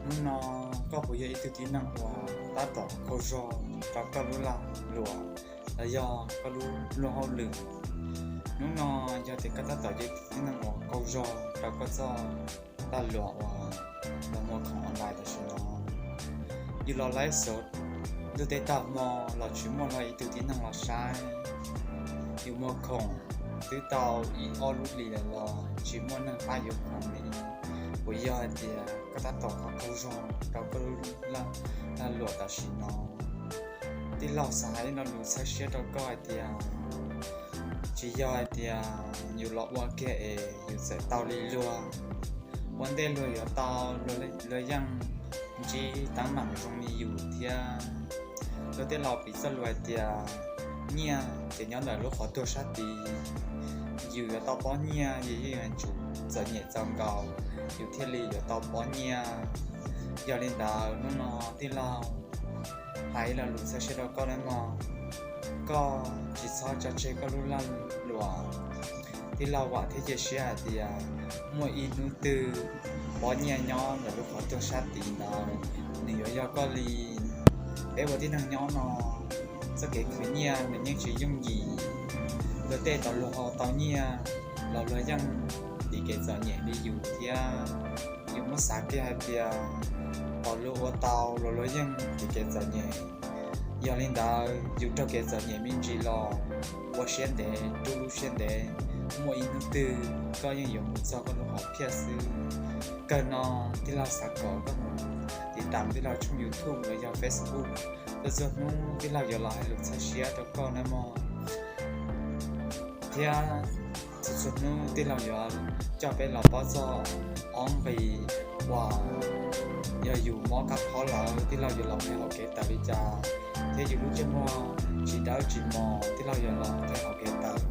Hnub no koj puas yog ib tug tib neeg uas tab tom qaug zog rau koj lub lag luam los yog koj lub luag hauj lwm? Hnub no yog tias koj tab tom yog ib tug tib neeg uas qaug zog rau koj txoj lag luam uas los muag khoom online tam sim no, yus los live show ntuj tej tag hmo los tsis muaj ib tug tib neeg los saib, yus muag khoom twb tau ib ob lub hlis lawm los tsis muaj neeg pab yuav khoom li. Puas yog hais tias koj tab tom qaug zog rau koj lub lag luam tam sim no? Tij laug xav hais ib lo lus txhawb siab rau koj hais tias tsis yog hais tias yus los ua kiag es yus txawm tau li luag. Ua ntej luag yuav tau, luag yeej ntsib teeb meem zoo li yus thiab. Luag tej laus piv txoj lus hais tias nyiaj ces nyob ntawm lub qhov tuag sab tid. Yus yuav tau pob nyiaj, yus yeej yuav tsum txom nyem txaus nkaus yus thiaj li yuav tau pob nyiaj. Yog li ntawd hnub no tij laug hais ib lo lus txhawb siab rau koj nawb mog, koj tsis txhob tso tseg koj lub lag luam. Tij laug vam thiab cia siab hais tias muaj ib hnub twg pob nyiaj nyob ntawm lub qhov tuag sab tid ntawd nws yuav yog koj li. Peb ua tib neeg nyob no, txoj kev khwv nyiaj nws yeej tsis yooj yim. Luag tej tau luag tau nyiaj los luag yeej tiv kev txom nyem li yus thiab. Yus muab xav kiag hais tias tau luag ua tau los luag yeej tiv kev txom nyem. Yog li ntawd yus raug kev txom nyem me ntsis los ua siab ntev, rub lub siab ntev, muaj ib hnub twg koj yeej yuav mus txog koj lub hom phiaj xwb. Kawg no tij laug xav kom koj mus tiv tam tij laug tshooj YouTube los yog Facebook, txhua txhua hnub tij laug yuav los hais lus txhawb siab rau koj nawb mog. Thiab txhua txhua hnub tij laug yuav coj peb los paub txog ob nqi uas yog yus mob kab phob lawm tij laug yuav los qhia hauv kev tawm li cas, thiab yus lub ntsej muag tsis dawb tsis mos tij laug yuav los qhia hauv kev tawm.